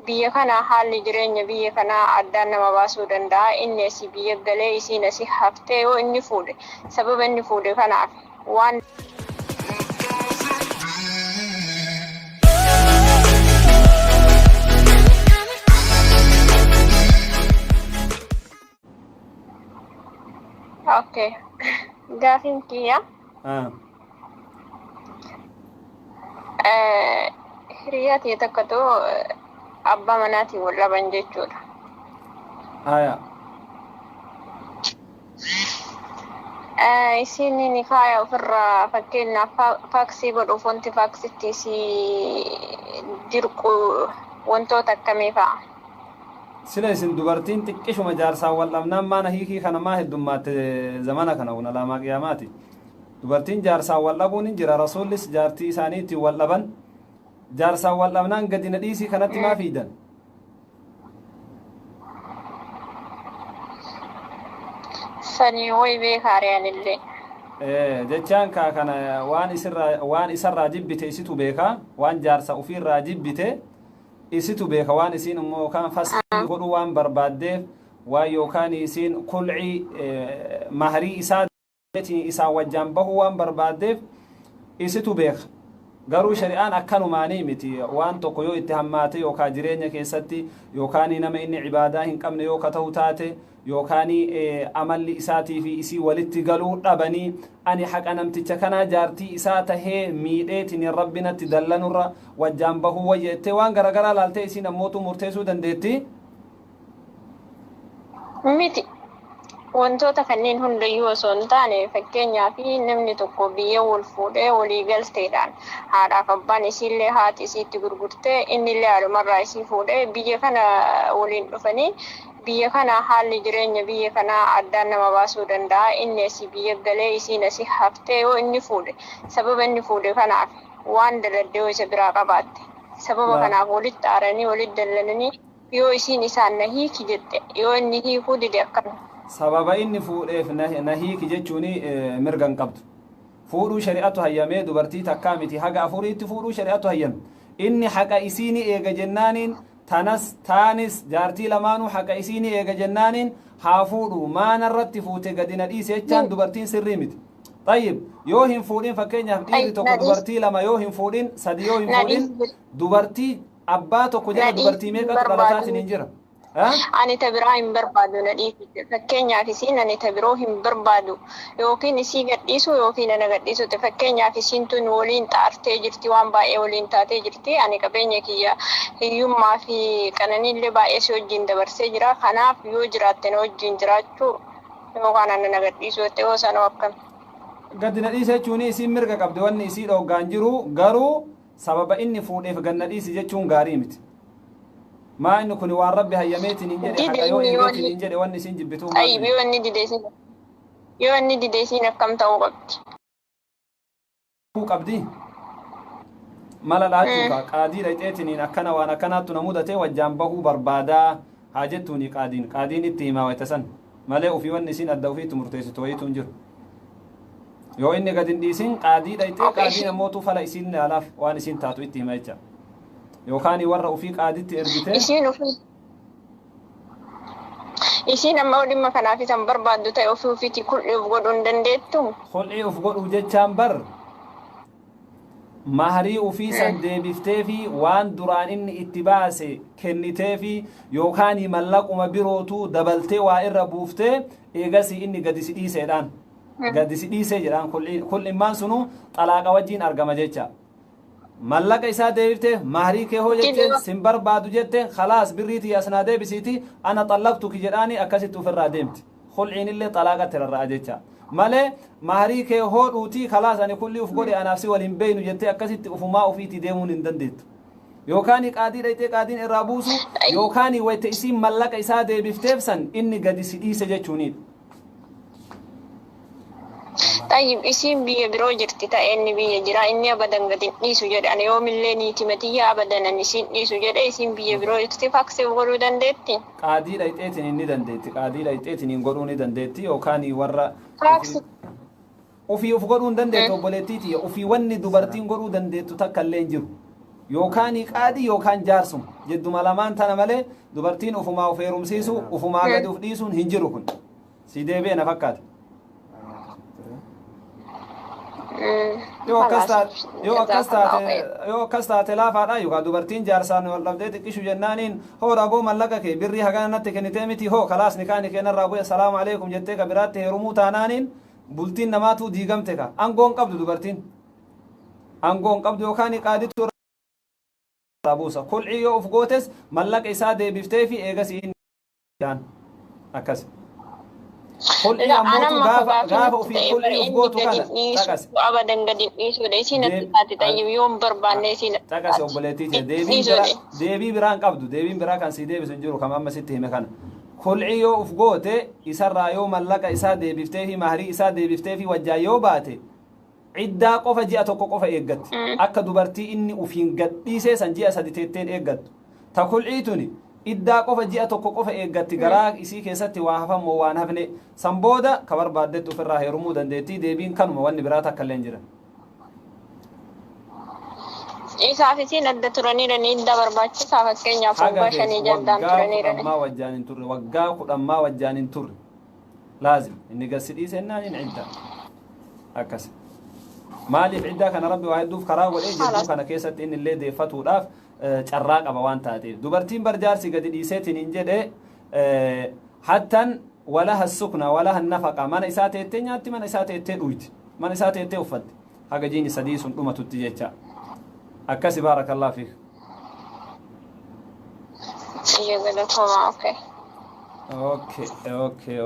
Biyya kana haalli jireenya biyya kanaa addaan nama baasuu danda'a. Inni asii biyya galee isiin asii haftee yoo inni fuudhe sababa inni fuudhe kanaaf waan Okay. Gaafiin kiyya hiriyaa tiyya takkatu abbaa manaatiin wal dhaban jechuudha. Haya. Isiin nikaaya ofirraa fakkeenyaaf faaksii godhuuf wanti faaksitti isii dirqu wantoota akkamii fa'a? Sila isin dubartiin xiqqishuma jaarsaan wal dhabnaan maana hiikii kana maa heddummaatte zamana kana kun alaamaa qiyaamaati. Dubartiin jaarsaan wal dhabuun hin jira rasuullis jaartii isaanii ittiin wal dhaban jaarsaan wal dhabnaan gadi na dhiisii kanatti maa fiidan. Sanii way beekaa re'anillee. Jechaan kaa kana waan isirraa waan isarraa jibbite isitu beeka waan jaarsa ufiirraa jibbite isitu beeka waan isiin immoo yookaan fasxii godhuu waan barbaaddeef waan yookaan isiin kulcii mahrii isaa isaan wajjaan bahuu waan barbaaddeef isitu beeka. Garuu shari'aan akkanumaanii miti waan tokko yoo itti hammaate yookaan jireenya keessatti yookaan nama inni ibaadaa hin qabne yoo ka ta'u taate yookaan amalli isaatii fi isii walitti galuu dhabanii ani haqa namticha kanaa jaartii isaa tahee miidheetiin rabbi natti dallanurra wajjaan bahuu wayya jettee waan garagaraa laaltee isiin ammootu murteessuu dandeetti. Miti. Wantoota kanneen hundayyuu osoo hin taane fakkeenyaaf namni tokko biyya wal fuudhee walii galteedhaan haadhaaf abbaan isiillee haati isiitti gurgurtee innillee haadhumarraa isii fuudhee biyya kana waliin dhufanii biyya kana haalli jireenya biyya kanaa addaan nama baasuu danda'a. Inni asii biyya galee isiin asii haftee yoo inni fuudhe sababa inni fuudhe kanaaf waan daladdee yoo isa biraa qabaatte sababa kanaaf walitti aaranii walitti dallananii yoo isiin isaan na hiiki jette yoo inni hiikuu dide akkam. Sababa inni fuudheef na hiiki jechuun mirga hin qabdu. Fuudhuu shari'atu hayyamee dubartii takkaa miti haga afuriitti fuudhuu shari'atu hayyame. Inni haqa isii ni eega jennaaniin tanas taanis jaartii lamaanuu haqa isii ni eega jennaaniin haa fuudhu maanarratti fuute gadi na dhiise jechaan dubartiin sirrii miti. Tayyib yoo hin fuudhin fakkeenyaaf dhiirri tokko dubartii lama yoo hin fuudhin sadi yoo hin fuudhin dubartii abbaa tokko jala dubartii meeqatu dhalataatiin hin jira. Ani ta biraa hin barbaadu na dhiisi. Fakkeenyaaf isiin ani ta biroo hin barbaadu yookiin isii gadhiisu yookiin ana gadhiisutti. Fakkeenyaaf isiin tun waliin xaartee jirti waan baay'ee waliin taatee jirti. Ani qabeenya kiyya hiyyummaa fi qananiillee baay'ee si wajjin dabarsee jira. Kanaaf yoo jiraatte na wajjin jiraachuu yookaan ana na gadhiisu jettee yoo sanoo akkam. Gadi na dhiise jechuun isiin mirga qabdi wanni isii dhooggaan jiru garuu sababa inni fuudheef gad na dhiisi jechuun gaarii miti. Maa inni kuni waan rabbi hayyameetiin hin jedhe haqa yoo eegeetiin hin jedhe wanni isiin jibbituuf maal Tayyib yoo inni dide isiin yoo inni dide isiin akkam ta'uu qabdi? Kuu qabdi? Mala dhaachuu kaa qaadii dhayxeetiniin akkana waan akkanaattu na mudatee wajjaan bahuu barbaadaa haa jettuuni qaadiin qaadiin itti himaa wayta san malee ufii wanni isiin adda ufiitti murteessitu wayiitu hin jiru. Yoo inni gad hin dhiisin qaadii dhayxee qaadiin ammootu fala isiin yaalaaf waan isiin taatu itti hima jecha. Yookaan warra ufii qaaditti ergitee. Isiin ufii isiin amma dhimma kanaaf isan barbaaddu ta'e ofii ofiitii kul'ii of godhuu hin dandeettu. Kul'ii of godhuu jechaan bar mahrii ufii san deebifteefi waan duraan inni itti baase kenniteefi yookaan mallaquma birootuu dabaltee waa irra buuftee eegasii inni gadi si dhiiseedhaan. Gadi si dhiisee jedhaan kul'immaan sunuu xalaaqa wajjiin argama jecha. Mallaqa isaa deebifte mahrii kee hoo jette sin barbaadu jette khalaas birrii tiyya as naa deebisiiti ana xallaqtuki jedhaani akkasitti ofirraa deemti. Khulciin illee xalaaqatti rarra'a jecha. Malee mahrii kee hoo dhuutii khalaas ani kullii uf godhe anaaf si wal hin beeynu jettee akkasitti ufumaa ufiitii deemuun hin dandeettu. Yookaan qaadii dhayxee qaadiin irraa buusu yookaan wayta isiin mallaqa isaa deebifteef san inni gadi si dhiise jechuunidha. Tayyib isiin biyya biroo jirti ta'e inni biyya jira inni abadan gad hin dhiisu jedhe ani yoomillee niitima tiyya abadan ani isiin dhiisu jedhe isiin biyya biroo jirti faaksii godhuu dandeetti. Qaadii dhayxeetiin ni dandeetti. Qaadii dhayxeetiin godhuu ni dandeetti yookaan warra Faaksii. Ofii of godhuu hin dandeettu obboleettii tiyya. Ofii wanni dubartiin godhuu dandeettu takka illee hin jiru. Yookaan qaadii yookaan jaarsuma jedduma lamaan tana malee dubartiin ufumaa of heerumsiisu ufumaa gadi uf dhiisuun hin jiru kun. Si deebi'e na fakkaata. Yoo akkas taate yoo akkas taate yoo akkas taate laafaadha yookaan dubartiin jaarsaan wal dhabdee xiqqishu jennaaniin hoo dhaboo mallaqa kee birrii hagana natti kennitee miti hoo kalaas ni kaani keenarraa bu'e salaamu alaikum jettee ka biraatti heerumuu taanaaniin bultiin namaatu diigamte ka aangoon qabdu dubartiin aangoon qabdu yookaan qaaditu irraa buusa kulcii yoo uf gootes mallaqa isaa deebiftee fi eegas inni akkas. Kulcii ammootu gaafa ofii kulcii uf gootu kana caqasi. Abadan gadi dhiisuudha. Isiin natti taate tayyib yoo hin barbaanne isiin natti Caqasi taate. obboleettii tee deebiin biraa deebii biraan qabdu deebiin biraa kan sii deebisu hin jiru kam amma sitti hime kana. Kulcii yoo uf goote isarraa yoo mallaqa isaa deebiftee fi mahrii isaa deebiftee fi wajjaan yoo baate ciddaa qofa ji'a tokko qofa eeggatti. Akka dubartii inni ufiin gadhiisee san ji'a sadi teetteen eeggattu. Ta kulcii tuni iddaa qofa ji'a tokko qofa eeggatti garaa isii keessatti waa hafan moo waan hafne san booda ka barbaaddetti ofirraa heerumuu dandeettii deebiin kanuma wanni biraa takka illee hin jiran. Isaaf isiin adda turaniirani idda barbaachisaa fakkeenyaaf Haga waggaa keessa shanii jaddaan waggaa turaniirani. kudhammaa wajjaan hin turre waggaa kudhammaa wajjaan hin turre laazim inni gasi dhiise innaan hin cidda akkas maaliif ciddaa kana rabbi waa hedduuf karaa godhee jidduu kana keessatti inni illee deeffatuudhaaf carraa qaba waan taateef dubartiin barjaarsi gadi dhiiseetiin hin jedhe hattan walaha sukna walaha nafaqa mana isaa teettee nyaatti mana isaa teettee dhuyti mana isaa teettee uffatti haga jiini sadii sun dhumatutti jecha akkasi baarakallahu fiik. Iyya galatoomaa okay. Okay.